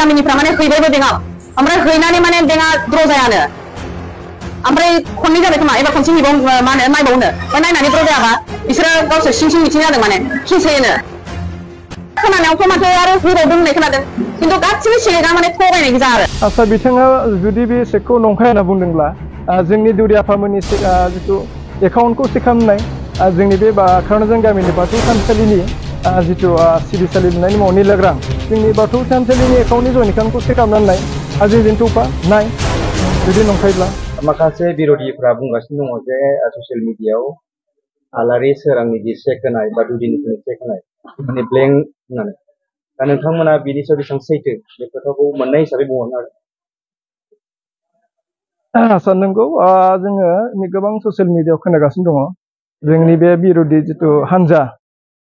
गामिनिफ्रा माने हैबायबो देङा ओमफ्राय हैनानै माने देङा द्र जायानो ओमफ्राय खननै जाबाय खोमा एबार खनसे हैबाव मा होनो नायबावनो ओमफ्राय नायनानै द्र जायाबा बिसोरो गावसोर सिं मिथिं जादों माने खिसैनो खोनानायावथ' माथो आरो होबावदों होननाय खोनादों खिन्थु गासिबो सेकआ माने थगायनाय गोजा आरो आच्छा बिथाङा जुदि बे सेकखौ नंखाय होनना बुंदोंब्ला जोंनि दौरि आफामोननि जिथु एकाउन्टखौ चेक खालामनाय जोंनि बे खारनाजों गामिनि बाथौ थानसालिनि जिथु सिबिसालि लुनायनि मुङाव निलाग्रां जोंनि बाथौ थानसालिनि एकाउन्टनि जयेन्ट एकाउन्टखौ चेक खालामनानै नाय जों थौफा नाय जुदि नंखायब्ला माखासे बिर'धिफ्रा बुंगासिनो दङ जे ससियेल मिडियायाव आलारि सोरांनि जि चेक होनाय बा दुदिनिफोरनि चेक होनाय माने ब्लेंक होननानै दा नोंथांमोना बिनि सायाव बेसेबां सैथो बे खोथाखौ मोननाय हिसाबै बुंहरनो हागोन। आच्छा नंगौ जोङो गोबां ससियेल मिडियायाव खोनागासिनो दङ जोंनि बे बिर'धि जिथु हानजा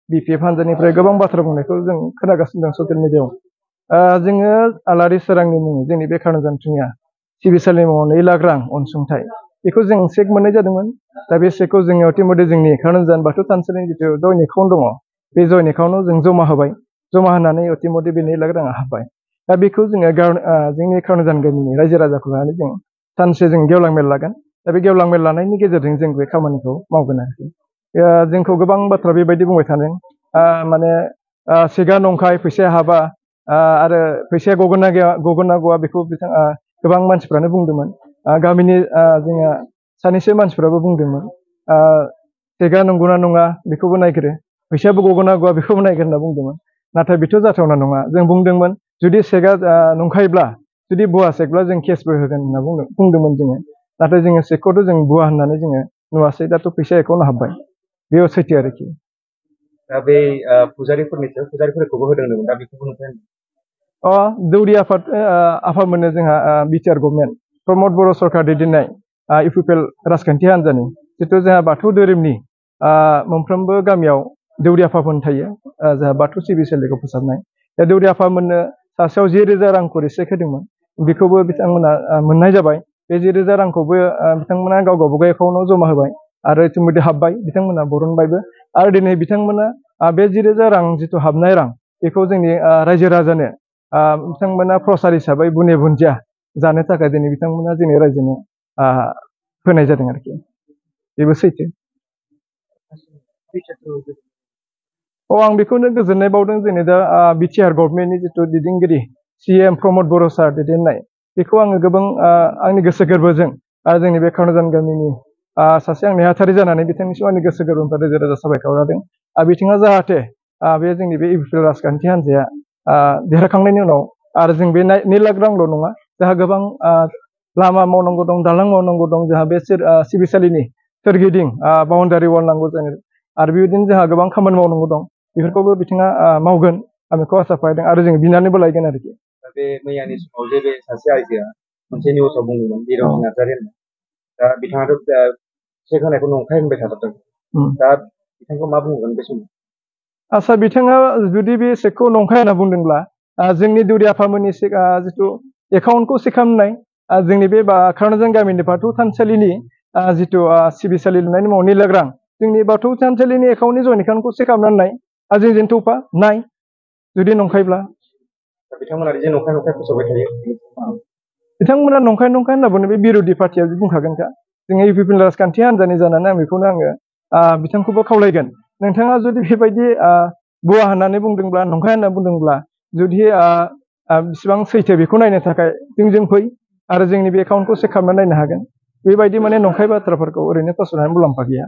बिपिएफ हानजानिफ्राय गोबां बाथ्रा बुंनायखौ जों खोनागासिनो दं ससियेल मिडियायाव जोङो आलारि सोरांनि मुङै जोंनि बे खारनाजों थुङिया सिबिसालिनि मुङाव 2 लाख रां अनसुंथाइ बेखौ जों चेक मोननाय जादोंमोन दा बे चेकखौ जोङो अतिमधे जोंनि खारनाजों बाथौ थानसालिनि जिथु जयेन्ट एकाउन्ट दङ बे जयेन्ट एकाउन्टआव जों जमा होबाय जमा होनानै अतिमधे बे 2 लाख राङा हाबबाय दा बेखौ जोङो जोंनि खारनाजों गामिनि रायजो राजाखौ लानानै जों सानसे जों गेवलां मेल लागोन दा बे गेवलां मेल लानायनि गेजेरजों जों बे खामानिखौ मावगोन आरोखि जोंखौ गोबां बाथ्रा बेबायदि बुंबाय थादों माने सेकआ नंखाय फैसाया हाबा आरो फैसाया गगोन ना गवा बेखौ बिथाङा गोबां मानसिफ्रानो बुंदोंमोन गामिनि जोंहा सानैसो मानसिफ्राबो बुंदोंमोन सेकआ नंगौना नङा बेखौबो नायग्रो फैसायाबो गगोन ना गवा बेखौबो नायग्रो होनना बुंदोंमोन नाथाय बेथ' जाथावना नङा जों बुंदोंमोन जुदि सेकआ नंखायब्ला जुदि भुवा सेकब्ला जों केसबो होगोन होनना बुंदोंमोन जोङो नाथाय जोङो सेकखौथ' जों भुवा होननानै जोङो नुवासै दाथ' फैसा एकाउन्टआव हाबबाय बेयाव सैथो आरोखि दा बे फुजारिफोरनि सायाव फुजारिफोरखौबो होदोंमोन दा बेखौबो नुथाय दौरि आफादमोननो जोंहा बिटिआर गभर्नमेन्ट प्रमद बर' सरकार दैदेननाय इउपिपिएल राजखान्थि हान्जानि जिथु जोंहा बाथौ धोरोमनि मोनफ्रोमबो गामियाव दौरि आफामोन थायो जोंहा बाथौ सिबिसालिखौ फोसाबनाय दा दौरि आफामोननो सासेयाव 10,000 रां खरि चेक होदोंमोन बेखौबो बिथांमोना मोननाय जाबाय बे 10,000 रांखौबो बिथांमोना गाव गावबागाव एकाउन्टआव जमा होबाय आरो इतिमधे हाबबाय बिथांमोना बरनबायबो आरो दिनै बिथांमोना बे 10,000 रां जिथु हाबनाय रां बेखौ जोंनि रायजो राजानो बिथांमोना प्रसाद हिसाबै बुने बुन्दिया जानो थाखाय दिनै बिथांमोना जोंनि रायजोनो होनाय जादों आरोखि बेबो सैथो आं बेखौनो गोजोननाय बावदों जोंनि दा बिटिआर गभर्नमेन्टनि जिथु दैदेनगिरि CM प्रमद बर' सार दैदेननाय बेखौ आङो गोबां आंनि गोसो गोरबोजों जोंनि बे खारनाजों गामिनि सासे आं नेहाथारि जानानै बिथांनिसिम आंनि गोसो गोरबोनिफ्राय रोजा रोजा साबायखर जादों बिथाङा जाहाथे बे जोंनि बे इउपिपिएल राजखान्थि हान्जाया देरहाखांनायनि उनाव आरो जों बे 2 लाख रांल' नङा जोंहा गोबां लामा मावनांगौ दं दालां मावनांगौ दं जोंहा बे सिबिसालिनि सोरगिदिं बाउन्डारि वाल नांगौ जायो आरो बेबायदिनो जोंहा गोबां खामानि मावनांगौ दं बेफोरखौबो बिथाङा मावगोन आं बेखौ आसा फारिदों आरो जों बिनानैबो लायगोन आरोखि बे मैयानि समाव जे बे सासे आइजोआ मोनसे निउसाव बुंदोंमोन बिर'धि नार्जारि होननाय दा बिथाङाथ' चेक होनायखौ नंखाय होनबाय थादों दा बिथांखौ मा बुंगोन बे समाव आच्छा बिथाङा जुदि बे चेकखौ नंखाय होनना बुंदोंब्ला जोंनि दौरि आफामोननि जिथु एकाउन्टखौ चेक खालामनाय जोंनि बे खारनाजों गामिनि बाथौ थानसालिनि जिथु सिबिसालि लुनायनि मुङाव 2 लाख रां जोंनि बाथौ थानसालिनि एकाउन्टनि जयेन्ट एकाउन्टखौ चेक खालामनानै नाय जों थौफा नाय जुदि नंखायब्ला बिथांमोना जे नंखाय फोसावबाय थायो बिथांमोना नंखाय होनना बुङो बे बिर'धि पार्टिया बुंखागोनखा जोङो इउपिपिएल राजखान्थि हान्जानि जानानै बेखौनो आङो बिथांखौबो खावलायगोन नोंथाङा जुदि बेबायदि भुवा होननानै बुंदोंब्ला नंखाय होनना बुंदोंब्ला जुदि बेसेबां सैथो बेखौ नायनो थाखाय जों फै आरो जोंनि बे एकाउन्टखौ चेक खालामनानै नायनो हागोन बेबायदि माने नंखाय बाथ्राफोरखौ ओरैनो फोसावनानै मुलाम्फा गैया